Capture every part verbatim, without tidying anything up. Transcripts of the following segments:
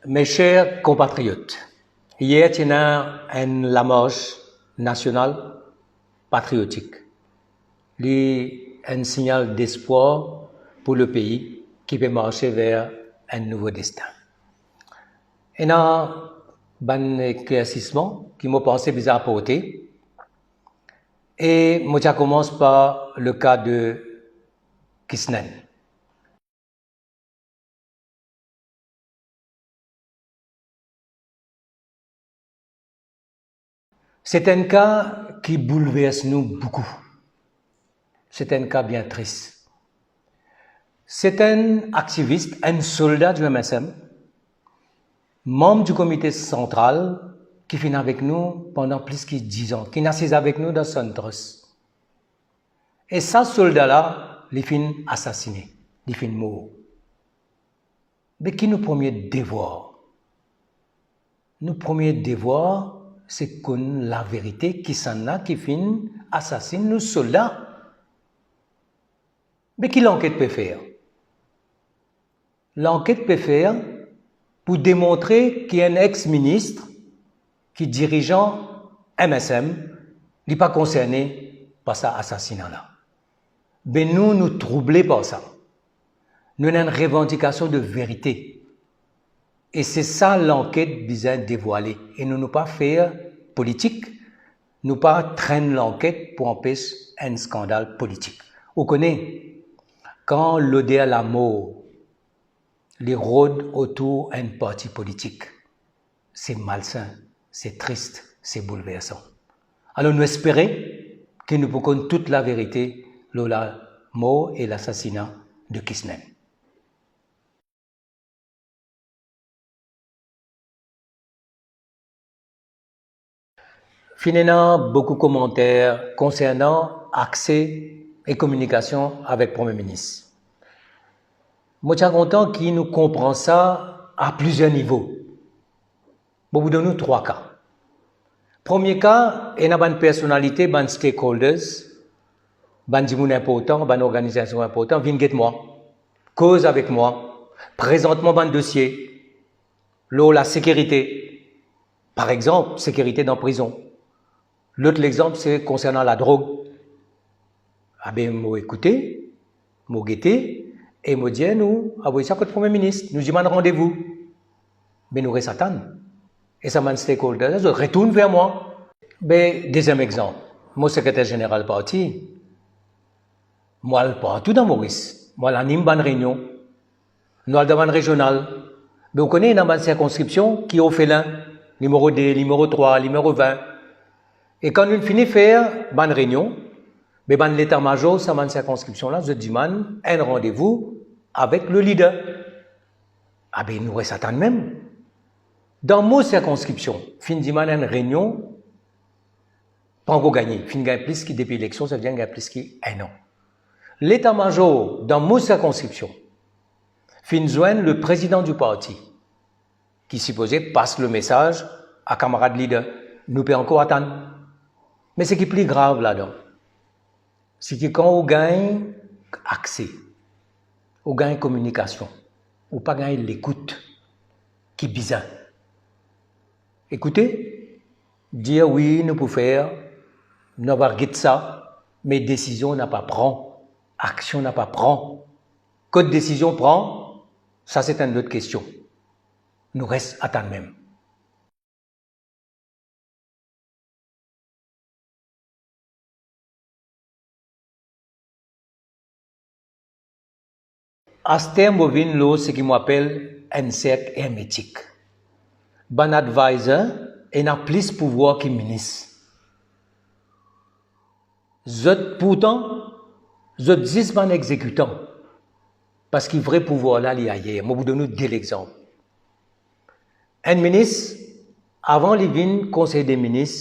Mes chers compatriotes, yer ti ena enn lamars nasional patriotik. Li enn signal d'espoir pou lepei ki pe marse ver enn nouvo destin. Ena bann eklersisman ki mo panse bizin aporte, e mo ti a koumans par le cas de Kisnen. C'est un cas ki boulvers nou boukou. C'est un cas bien triste. C'est un activiste, un soldat du M S M, membre du comité central, ki finn avek nou pandan plis ki diz an, ki finn asiz avek nou dan Suntrust. E sa solda la, li finn asasine, li finn mor. Me ki nou premie devwar? Nou premie devwar, se konn laverite, kisannla ki finn asasinn nou solda. Me ki lanket pe fer? Lanket pe fer pou demontre ki enn ex-minis ki dirizan M S M, li pa konserne par sa asasina la. Be nou, nou trouble par sa. Nou ena enn revandikasion de verite. E se sa lanket bizin devwale. E nou, nou pa fer politik, nou pa trenn lanket pou anpes enn skandal politik. Ou kone, kan loder lamor li rod otour enn parti politik, se malsin, se tris, se boulversan. Alor nou espere ki nou pou konn tou laverite lor lamor e lasasina de Kisnen. Finn ena boukou komanter konsernan akse e kominikasion avek Premie Minis. Mo ti a kontan ki nou konpran sa a plizier nivo. Mo pou donn nou trwa ka. Premie ka, ena bann personalite, bann stakeholders, bann dimoun inportan, bann organizasion inportan vinn get mwa, koz avek mwa, prezant mwa bann dosie lor lasekirite, par exanp, sekirite dan prizon. Lot lexanp, se konsernan ladrog. Abe, mo ekoute, mo gete, e mo dir nou avoy sa kot Premie Minis, nou dimann randevou. Me nou res atann. E sa bann stakeholders la, zot retourn ver mwa. Be, deziem exanp, mo sekreter zeneral parti, mo al partou dan Moris, mo al anim bann reynion, nou al dan bann rezional. Be ou kone, ena bann sirkonskripsion ki orfelin, nimero de, nimero trwa, nimero vin. E kan nou fini fer bann reynion, be bann leta mazor sa bann sirkonskripsion la, zot dimann enn randevou avek le lider. Abe, nou res atann mem. Dan mo sirkonskripsion, finn dimann enn reynion, pa ankor gagne, finn gagn plis ki, depi eleksion, savedir gagn plis ki enn an. Leta mazor dan mo sirkonskripsion finn zwenn le prezidan di parti, ki sipoze pas le mesaz a kamarad lider, nou pe ankor atann. Me seki pli grav ladan, seki kan ou gagn akse, ou gagn kominikasion, ou pa gagn lekout ki bizin. Ekoute, dir wi, nou pou fer, nou ava get sa, me desizion napa pran, aksion napa pran. Kot desizion pran, sa se enn lot kestion. Nou res atann mem. Aster mo vinn lor seki mo apel enn serk ermetik. Bann advisor ena plis pouvwar ki minis. Zot, pourtan, zot zis bann exekitan, parski vre pouvwar la, li ayer. Mo pou donn nou de lexanp. Enn minis, avan li vinn konsey de minis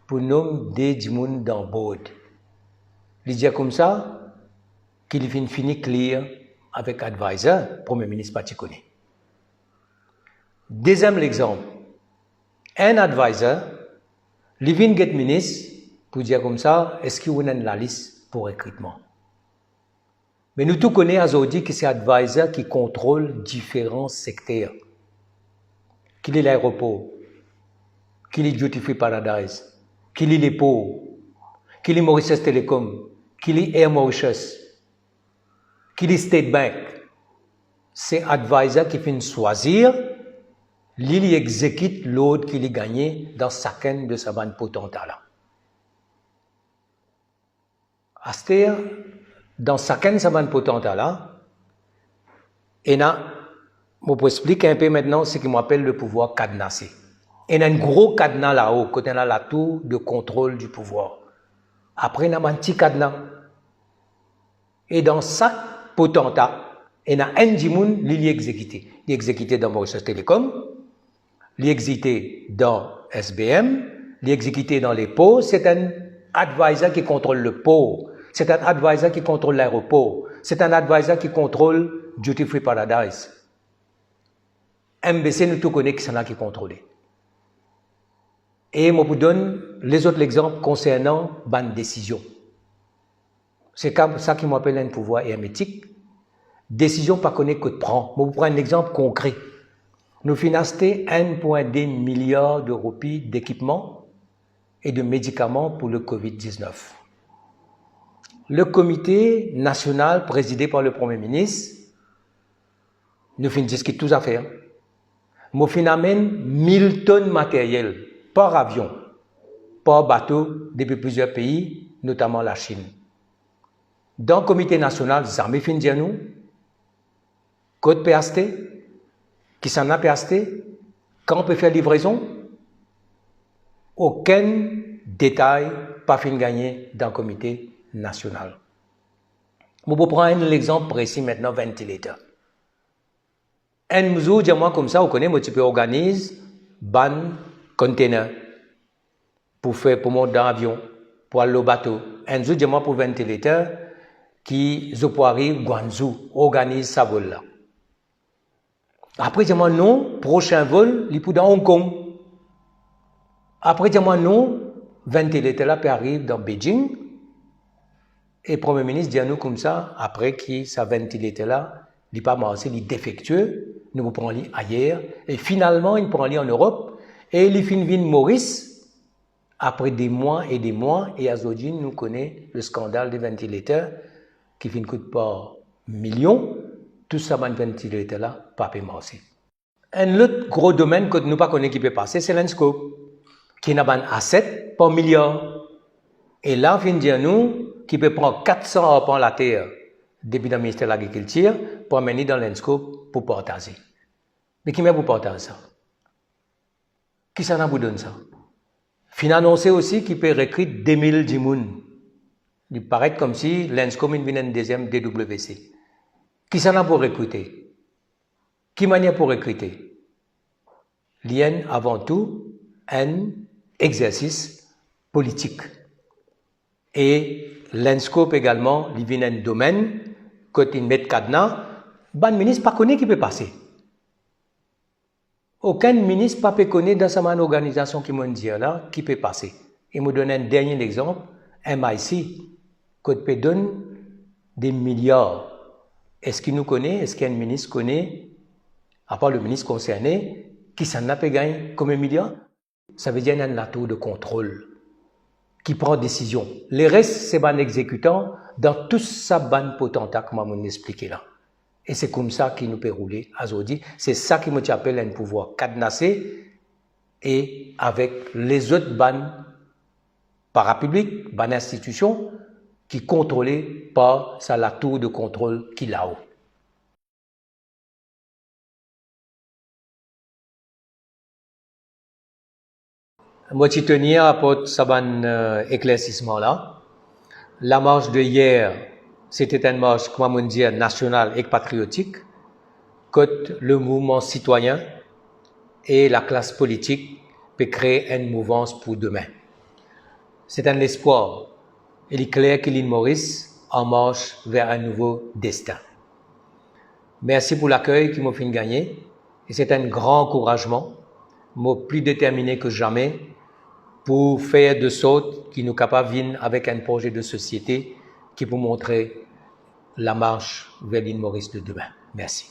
pou nom de dimoun dan board, li dir koumsa ki li finn fini clear avek advisor, Premie Minis pa ti kone. Deziem lexanp, enn advisor, li vinn get minis pou dir koumsa, eski ou ena enn lalis pou rekritman? Me nou tou kone azordi ki se advisor ki kontrol diferan sekter. ki li laeropor, ki li Duty Free Paradise, ki li lepor, ki li Mauritius Telecom, ki li Air Mauritius, ki li State Bank. Se advisor ki finn swazir, li, li exekit lord ki li gagne dan sakenn de sa bann potanta la. Aster, dan sakenn sa bann potanta la, ena, mo pou explik inpe aster seki mo apel le pouvwar kadnase. Ena enn gro kadna lao, kot ena latour de kontrol di pouvwar. Apre, ena bann ti kadna. E dan sak potanta, ena enn dimoun, li, li exekite. Li exekite dan Mauritius Telecom, li exekite dan S B M, li exekite dan lepor, se enn advisor ki kontrol lepor, se enn advisor ki kontrol laeropor, se enn advisor ki kontrol Duty Free Paradise. M B C, nou tou kone kisannla ki kontrole. E mo pou donn lezot lexanp konsernan bann desizion. Se ka-, sa ki mo apel enn pouvwar ermetik. Desizion pa kone kot pran. Mo pou pran enn lexanp konkre. Nou finn aste enn pwin de miliar de roupi dekipman e de medikaman pou le covid diznef. Le komite nasional prezide par le Premie Minis, nou finn diskit tou zafer. Mo finn amenn mil tonn materyel par avion, par bato depi plizier pei, notaman Lasinn. Dan komite nasional, zame finn dir nou kot pe aste, kisannla pe aste, kan pe fer livrezon. Okenn detay pa finn gagne dan komite nasional. Mo pou pran enn lexanp presi aster, ventilator. Enn zour, dir mwa koumsa, ou kone, mo ti pe organiz bann container pou fer, pou mont dan avion, pou al lor bato. Enn zour, dir mwa pou ventilator ki zot pou ariv Guangzhou, organiz sa vol la. Apre, dir mwa non, prosin vol, li pou dan Hong Kong. Apre, dir mwa non, ventilator la pe ariv dan Beijing. E Premie Minis dir nou koumsa, apre ki sa ventilator la, li pa marse, li defektie, nou pou pran li ayer. E finalman, inn pran li an Erop, e li finn vinn Moris, apre de mwa e de mwa, e azordi nou kone le skandal de ventilator ki finn kout par milion, tou sa bann ventilator la pa pe marse. Enn lot gro domenn kot nou pa kone ki pe pase, se Landscope, ki ena bann aset par miliar. E la, finn dir nou ki pe pran kat san arpan later depi dan Minister Lagrikiltir pou amenn li dan Landscope pou partaze. Me ki manier pou partaz sa? Kisannla pou donn sa? Finn anonse osi ki pe rekrit de mil dimoun. Li paret koumsi Landscope inn vinn enn deziem D W C. Kisannla pou rekrite? Ki manier pou rekrite? Li enn, avan tou, enn exersis politik. E Landscope egalman, li vinn enn domenn kot inn met kadna, bann minis pa kone ki pe pase. Okenn minis pa pe kone dan sa bann organizasion ki mo'nn dir la, ki pe pase. E mo donn enn dernie lexanp, M I C, kot pe donn de miliar. Eski nou kone, eski enn minis kone, apar le minis konserne, kisannla pe gagn konbien miliar? Savedir ena enn latour de kontrol ki pran desizion. Leres, se bann exekitan dan tou sa bann potanta kouma mo'nn explike la. E se koumsa ki nou pe roule azordi. Se sa ki mo ti apel enn pouvwar kadnase e avek lezot bann parapiblik, bann institision ki kontrole par sa latour de kontrol ki lao. Mo ti tenir aport sa bann, eh, eklersisman la. Lamars de yer, se ti enn mars, kouma mo'nn dir, nasional ek patriotik, kot le mouvman sitwayin e laklas politik pe kree enn mouvans pou demin. Se enn lespwar, e li kler ki Lil Moris an mars ver enn nouvo destin. Mersi pou lakey ki mo finn gagne, e se enn gran ankourazman. Mo pli determine ki zame pou fer de sort ki nou kapav vinn avek enn proze de sosiete ki pou montre lamars ver Lil Moris de demin. Mersi.